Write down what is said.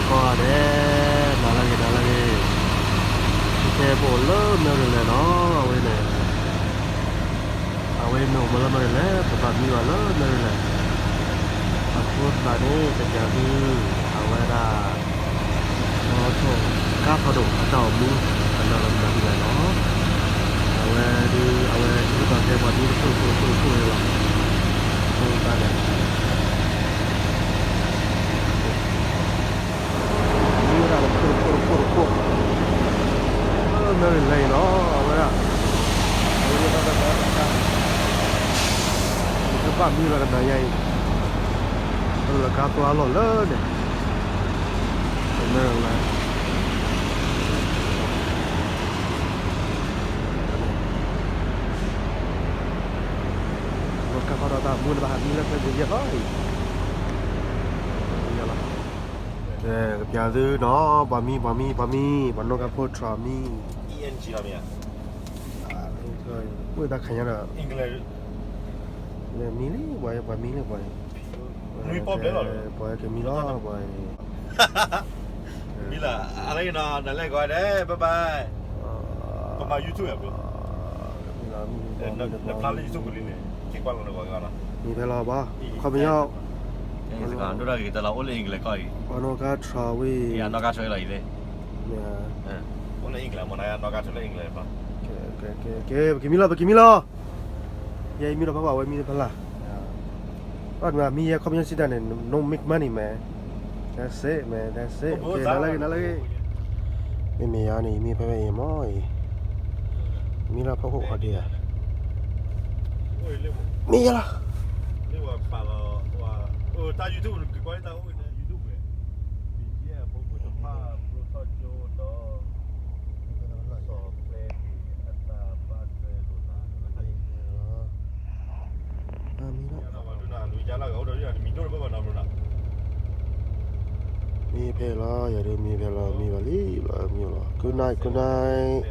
ကိးဂၤဒဲး, နၤလၢဂ့ၤ နၤလၢဂ့ၤ, ခဲအံၤပအိၣ်လၢ Maryland နီၤ, အဝဲန့ၣ် အဝဲမ့ၢ်အိၣ်မးလၢ Maryland ပဘၣ်မံဘၣ်လၢ Maryland, အဃိသတးန့ၣ် ကစၢ်ဒု အဝဲဒၣ် ကါဖီဒိၣ်အတၢ်အိၣ်မူ ကနၣ်လီၤမနုၤဒ်လဲၣ်နီၤ, အဝဲဒု အဝဲဒုးဘၣ်ကဲပှၤမံတခိၣ်တခိၣ်တခိၣ်တခိၣ်န့ၣ်လီၤ, အဃိသတးန့ၣ် မံဝဲဒၣ်တခိၣ်တခိၣ်တခိၣ်တခိၣ်, လၢ Maryland နီၤ, အဝဲဒၣ် အဝဲဒၣ် ယကဘၣ်မံလီၤကနၤယါအံၤ, လၢကါပျၢ်လီၤလၢန့ၣ်, Maryland လၢကါဖီဒီးတၢ်မူန့ၣ် ဘၣ်ဟးမံလၢကျဲပူၤယဲၢ်ဘၣ်အံၤ, ယလီၤ, ကဲ ကပျၢ်သုနီၤ, ပှၤမံ ပှၤမံ ပှၤမံ, ပှၤနီၢ်ကါဖိထြၣ်မံ, မ့ၢ်တၢ်ခါညါဒီး မံလံ ပှၤ ပှၤမံလံ ပှၤ, ပှၤကမံလီၤ ပှၤ, မံလၢ အလၢကနၤ နလဲၤကီးဒဲး bye bye, ကမၤ YouTube ဧါ, နဖျါလၢ YouTube လံန့ၣ် က့ၤကွၢ်လီၤနဂီၢ်ကီးနီၤ, မံဖဲလီၤဘၣ်, ခီပညီ ဒိၣ်ဒၣ်က့ၤတလီၤအိၣ်လၢ England ကီၢ်အံၤ, ပှၤနီၢ်ကါထြၣ်ဝံၤ, အနီၢ်ကါထြၣ်လီၤအံၤလံ, အိၣ်လၢ England မ့ၢ်နနီၢ်ကါထြၣ်လၢ England ဘၣ်, ကဲ ပကမံလီၤ ပကမံလီၤ ယဲအံၤမံဒီးဖးဘၣ် အဝဲမံတဖဲလၢ်, ဘၣ်မံယဲခီပညီစံးတၢ်န့ၣ် no make money man, that's it man, that's it, နၤလၢဂ့ၤ နၤလၢဂ့ၤ, မ့မ့ၢ်ယၤန့ၣ် ယမံဖဲဖဲအံၤမ့ၢ်အံၤ, မံလီၤဖီခိၣ်ခီဒံးဧါ, မံယဲလီၤ တၢ် YouTube န့ၣ် က့ၤကွၢ်လၢတၢ်အိၣ်န့ၣ် YouTube န့ၣ်, ဘံၣ်ယဲၢ်အဖိမုၣ်တဖၣ် ဘျိထီၣ်ကၠိဒီး စီၤကျဲက့ၤအတၢ်ဘၣ်ထွဲလိာ်သး, မံဖဲလီၤ ယၤဒ်မံဖဲလီၤ မံဘၣ်လံလီၤ မံလီၤ good night, good night.